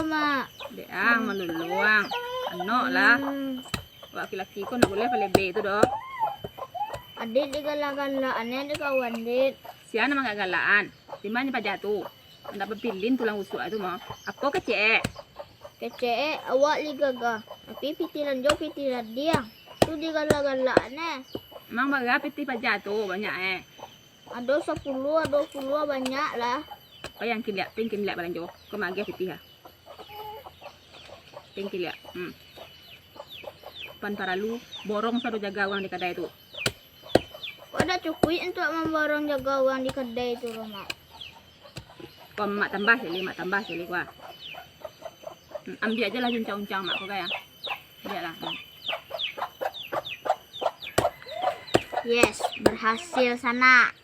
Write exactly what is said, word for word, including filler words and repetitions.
Mak. Dek ang, maluluang. Anok lah. Hmm. Wak laki-laki ko ndak buliah palebek tu doh. Adik digalak-galak, aneh dek kawan, Dek. Sia nan manggagalakan. Di ma paja tu? Ndak bapilin tulang rusuk tu mah. Apo kecek? Kecek, awak lai gagah. Tapi pitih lanjo, pitih ladiang. Tu digalak-galak, aneh. Mang bara pitih paja tu, banyak eh? Ado sapuluah, duo puluah, banyak lah. Payang kiliak, pin kiliak balanjo. Ko maagiah pitih ah. Pin kiliak. Hmm. Pan paralu borong sado jaga urang di kadai tu. Kok dak cukuik untuak mamborong jaga urang di kadai tu, Mak? Ko mak tambah cali, mak tambah cali kuah. Hmm, ambiak aja lah uncang-uncang mak ko, Gayang. Ambiak lah. Hmm. Yes, berhasil sanak.